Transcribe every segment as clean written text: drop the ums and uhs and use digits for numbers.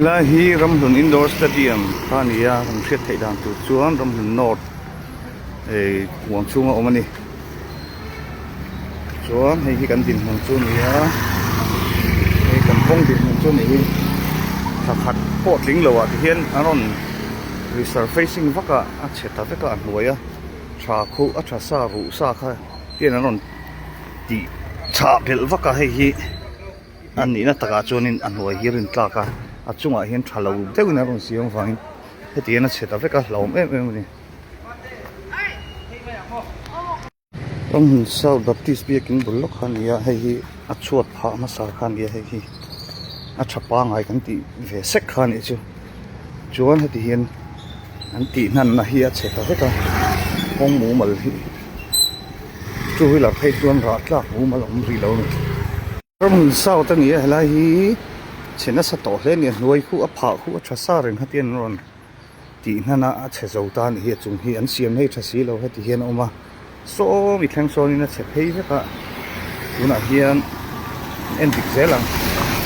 Helai hi Ramhlun Indoor Stadium kha a ni a, kan hriat theih dan tur chuan Ramhlun North eh huam chhunga awm a ni. Chuan hei hi kan dinhmun chu a ni a, hei kan kawng dinhmun chu a nih hi thla khat pawh tling lo ah ti hian an rawn resurfacing vak a, a chhe ta vek a a hnuai a tha khuh a tha sa ruh sa kha hian an rawn tih chhah belh vak a hei hi. A nihna takah chuanin a hnuai hi rin tlak a, a chungah hian tha lo deuhin a rawn siam avangin heti hian a chhe ta vek a, hlauhawm em em a ni. Ramhmun South Baptist biakin bul lawk kha a ni a, hei hi a chhuat phah hmasa kha a ni a, hei hi a tha pangai kan tih ve sek kha a nih chu. Chuan heti hian an tih hnanna hi a chhe ta vek a, kawng mumal hi two wheeler phei chuan rah tlak mumal a awm rih lo a ni. Ramhmun South a ni a, helai hi chhe nasa tawh hle a ni a, hnuai khu a phah khu a tha sa reng kha tian an rawn tih hnan a, a chhe zo ta a nih hi a chung hi an siam hei tha si lo heti hian a awm a, sawmi thleng sawnin a chhe phei vek a, tunah hian an en dik zel ang,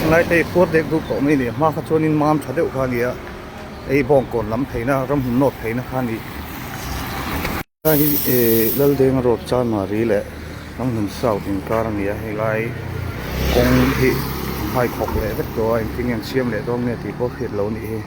helai te hi khuar dek duk tawh mai a ni a, hma kha chuanin mam tha deuh kha a ni a, hei bawngkawn lam pheina ramhmun nawt pheina kha a ni. Helai hi eh Laldenga road Chanmari leh Ramhlun South inkar a ni a, helai kawng hi an hai khawk leh vek tawh a, engtin nge an siam leh dawn nge tih pawh hriat lo a nih hi.